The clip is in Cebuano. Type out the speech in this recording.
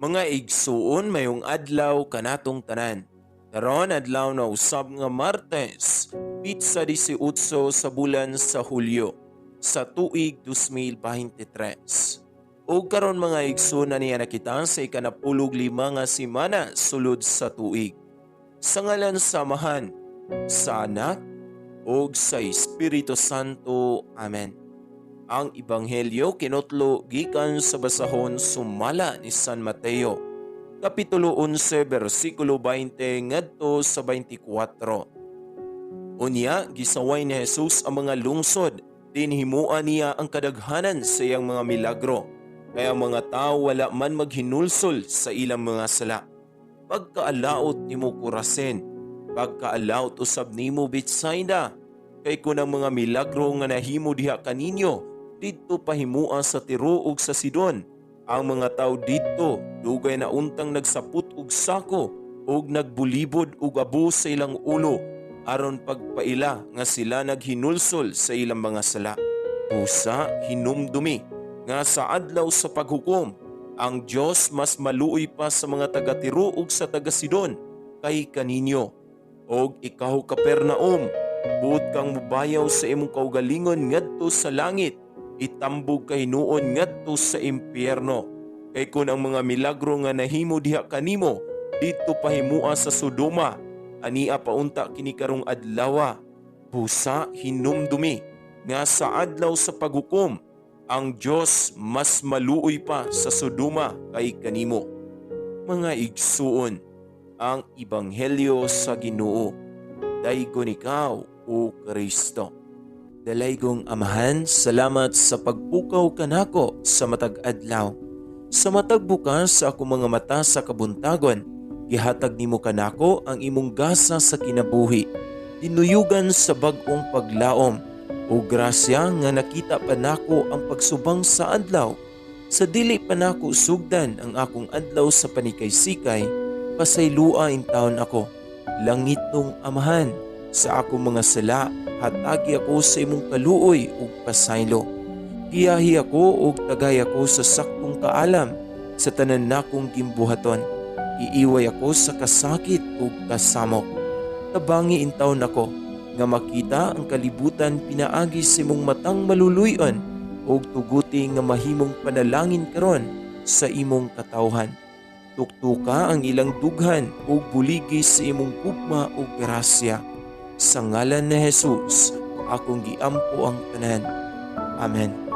Mga igsuon, mayong adlaw kanatong tanan. Karon adlaw na usab nga Martes, pitsa 18 sa bulan sa Hulyo sa tuig 2023. Ug karon, mga igsoon, na niya nakita sa 15 nga semana sulod sa tuig. Sa ngalan sa Amahan, sa Anak, ug sa Espiritu Santo. Amen. Ang Ebanghelyo kinutlo gikan sa basahon sumala ni San Mateo, Kapitulo 11, bersikulo 20 ngadto sa 24. Unya gisaway ni Jesus ang mga lungsod, dinhimua niya ang kadaghanan sa iyang mga milagro. Kaya ang mga tao wala man maghinulsol sa ilang mga sala. Pagkaalaot nimo, Corazin! Pagkaalaot usab nimo, Betsaida! Kay kun ang mga milagro nga nahimo diha kaninyo didto pahimua sa Tiro ug sa Sidon, ang mga tao didto dugay na untang nagsapot og sako ug nagbulibod og abo sa ilang ulo aron pagpaila nga sila naghinulsol sa ilang mga sala. Busa hinumdumi nga sa adlaw sa paghukom, ang Dios mas maluoy pa sa mga taga Tiro ug sa taga Sidon kay kaninyo. Og ikaw, Capernaum, buot kang mubayaw sa imong kaugalingon ngadto sa langit? Itambog ka hinuon ngadto sa impyerno. Kay kun ang mga milagro nga nahimo diha kanimo didto pahimua sa Sodoma, ania pa unta kini karong adlawa. Busa hinumdumi nga sa adlaw sa paghukom, ang Dios mas maluoy pa sa Sodoma kay kanimo. Mga igsuon, ang ebanghelyo sa Ginoo. Daygon ikaw, o Kristo. Dalaygong Amahan, salamat sa pagpukaw kanako sa matag adlaw. Sa matag bukas sa akong mga mata sa kabuntagon, gihatag nimo kanako ang imong gasa sa kinabuhi. Tinuyugan sa bag-ong paglaom o grasya nga nakita pa nako ang pagsubang sa adlaw. Sa dili pa nako sugdan ang akong adlaw sa panikay-sikay, pasaylua intawon ako. Langitnong Amahan, sa akong mga sala, hatagi ako sa imong kaluoy ug pasaylo. Giyahi ako ug tagay ako sa saktong kaalam sa tanan nakong gimbuhaton. Iiway ako sa kasakit ug kasamok. Tabangi intawon ako nga makita ang kalibutan pinaagi sa imong matang maluluy-on ug tuguti nga mahimong panalangin karon sa imong katawhan. Tuktuka ang ilang dughan ug buligi sa imong gugma ug grasya. Sa ngalan ni Jesus, akong giampo ang tanan. Amen.